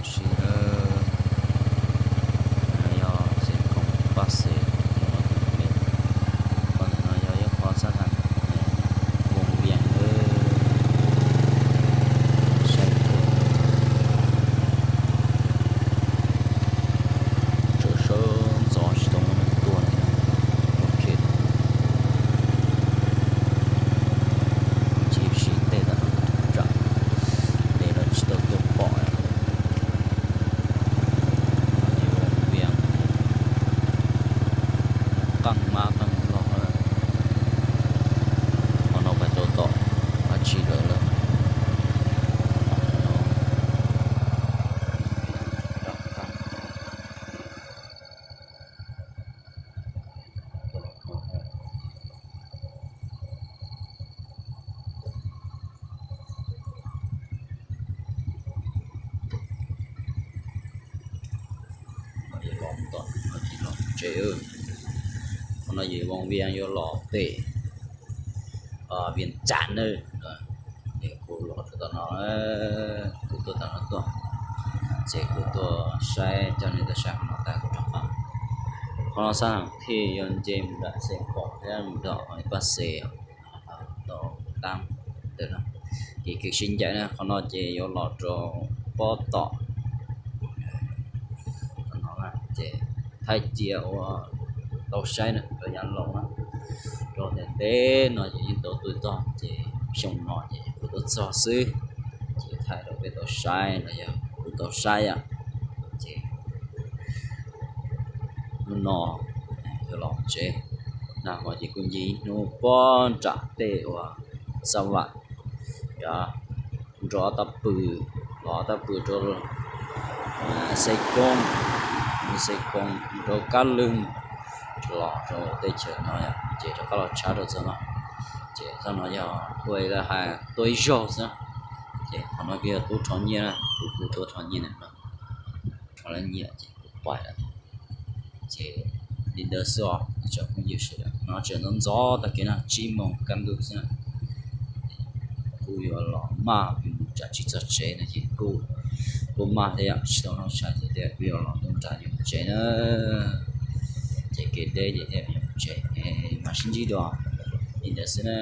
Sim no yog Xeev Khuam Paj Xes, poj ntawm no yog ib qho sab Lam Theej, Voos Vias, saib kawg. Tsaus sawv ntxov tsis tau muaj neeg tuaj li. Ok, cia siv tej tam no tsam me los tsis tau tuaj pom. Voos Vias, qeej mab qeej log. Qhov no pais rau tom dab tsi lawm lawm. Los tom no ces los tsev. Qhov no yog Voos Vias yuav los pem Vias Cas na. Es kuv los rau tom no, kuv tuaj tom no tuaj, ces kuv tuaj saib coj nej tuaj saib qhov no tag kuv rov qab. Qhov no sab Lam Theej yog nce mus nram Xeev Khuam thiab mus nram Paj Xes, tau tab ntawm no. Ces kev sib ncaim na, qhov no ces yuav los rau pob tom no na, ces thaij cia ua tau saib na rau yav laus na. Rau ntev ntev no ces yeej tau tuaj txog, ces xyoo no ces kuv tuaj txog xwb, ces thaij rau peb tau saib los yog kuv tau saib yom. Ces hnub no yuav los tsev, nag hmo ces kuj nce ib hnub pob nram tej uas Xab Vam, yog nrov tab pw, los tab pw rau Xeev Khuam, Xeev Khuam rau Kab Lwm, los rau teb chaws no ces rov qab los tshab rau txog no. Ces txog no yog ua li hais tuaj ib zaug xwb. Ces qhov no kuj yog tub rho nyiaj na, kuv kuj tuaj rho nyiaj na, rho lawv nyiaj ces kuv pais lawm. Ces li ntawd xwb os tsoom phooj ywg sawv daws, no tseem ntxov ntxov tag kev na, tsib moos kaj ntug xwb na. Kuj yuav los maj, tsam tsis txog tsev no ces kuj, kuj maj thiab yom, tsis tau noj tshais ces thiaj kuj yuav los ntuj nrad yuav mus tsev na. Ces kev deb ces thiaj yuav mus tsev, mam sib ntsib dua. Li ntawd xwb na.